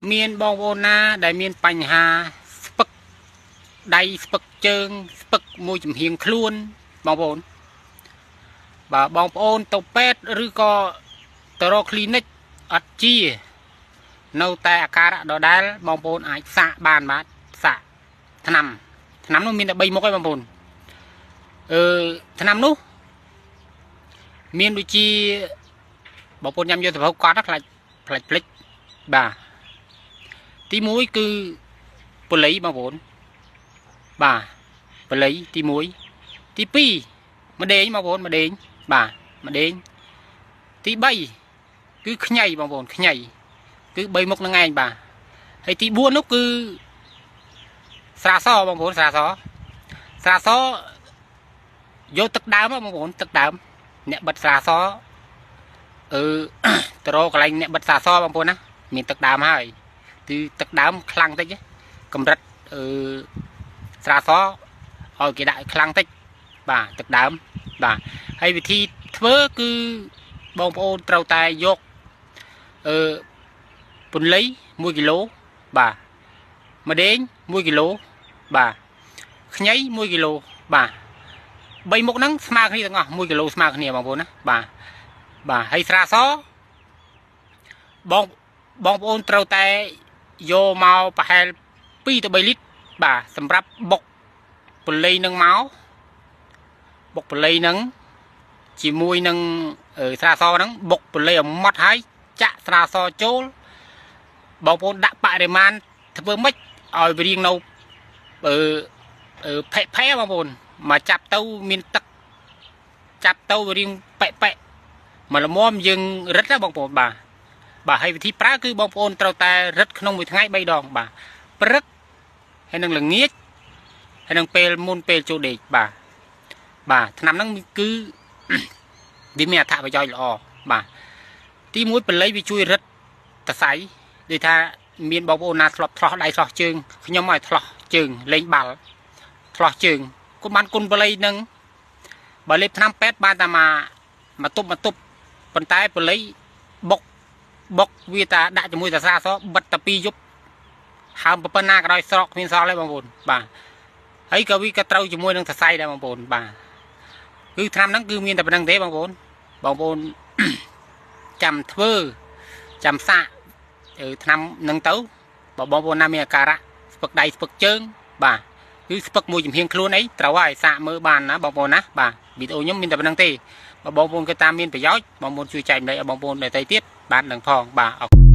មានបងប្អូនណាដែលមានបញ្ហាស្ពឹកដៃស្ពឹកជើងស្ពឹកមួយចំហៀងខ្លួនបងប្អូនបើបងប្អូនទៅពេទ្យឬក៏ទៅរក clinic អត់ជានៅតែអាការៈដដែលបងប្អូនអាចសាកបានបាទសាកថ្នាំថ្នាំនោះមានតែ3មុខឯងបងប្អូនថ្នាំនោះមានដូចជាបងប្អូនញ៉ាំយកទៅកត់ខ្លាចផ្លេចភ្លេចបាទទី1គឺប៉ូលីបងប្អូនបាទប៉ូលីទី1ទី2ម្ដេងបងប្អូនម្ដេងបាទម្ដេងទី3គឺខ្ញីបងប្អូនខ្ញីគឺ3មុខនឹងឯងបាទហើយទី4នោះគឺស្រាសបងប្អូនស្រាសស្រាសយកទឹកដើមបងប្អូនទឹកដើមអ្នកបិទស្រាសទៅរកកន្លែងអ្នកបិទស្រាសបងប្អូនណាមានទឹកដើមហើយគឺទឹកដើមខ្លាំងតិចកម្រិតស្រាសឲ្យគេដាក់ខ្លាំងតិចបាទទឹកដើមបាទហើយវិធីធ្វើគឺបងប្អូនត្រូវតែយកពន្លៃ1គីឡូបាទម្ដេង1គីឡូបាទខ្ញី1គីឡូបាទ3មុខហ្នឹងស្មើគ្នាទាំងអស់1គីឡូស្មើគ្នាបងប្អូនណាបាទបាទហើយស្រាសបងប្អូនត្រូវតែយកមកប្រហែល2ទៅ3លីត្របាទសម្រាប់បុកពន្លៃនឹងមកបុកពន្លៃនឹងជាមួយនឹងស្រាសហ្នឹងបុកពន្លៃឲ្យម៉ត់ហើយចាក់ស្រាសចូលបងប្អូនដាក់បរិមាណធ្វើម៉េចឲ្យវារៀងនៅផេផេបងប្អូនមកចាប់ទៅមានទឹកចាប់ទៅវារៀងប៉ែប៉ែមកល្មមយើងរឹតណាបងប្អូនបាទបាទហើយវិធីប្រើគឺបងប្អូនត្រូវតែរឹតក្នុងមួយថ្ងៃ3ដងបាទព្រឹកហើយនឹងល្ងាចហើយនឹងពេលមុនពេលចូលដេកបាទបាទថ្នាំហ្នឹងគឺវាមានអត្ថប្រយោជន៍ល្អបាទទី1បល័យវាជួយរឹតសរសៃដូចថាមានបងប្អូនណាធ្លាប់ឆ្លោះដៃឆ្លោះជើងខ្ញុំឲ្យឆ្លោះជើងលេងបាល់ឆ្លោះជើងគុំបានគុណបល័យនឹងបើលេបថ្នាំពេទ្យបានតែមកទប់មកទប់ប៉ុន្តែបល័យបុកវាតាដាក់ជាមួយតាស្រាសបិទតាពីយប់ហើមប៉ុណ្ណាក៏ដោយស្រកគ្មានសល់ទេបងប្អូនបាទហើយក៏វាក៏ត្រូវជាមួយនឹងសរសៃដែរបងប្អូនបាទគឺថ្នាំហ្នឹងគឺមានតែប៉ុណ្្នឹងទេបងប្អូនបងប្អូនចាំធ្វើចាំសាកថ្នាំហ្នឹងទៅបើបងប្អូនណាមានអាការៈស្ពឹកដៃស្ពឹកជើងបាទគឺស្ពឹកមួយចំហៀងខ្លួនអីត្រូវហើយសាកមើលបានណាបងប្អូនណាបាទវីដេអូខ្ញុំមានតែប៉ុណ្្នឹងទេបើបងប្អូនគេតាមមានប្រយោជន៍បងប្អូនជួយចែកម្លែកឲ្យបងប្អូនដទៃទៀតបាននឹងផងបាទ។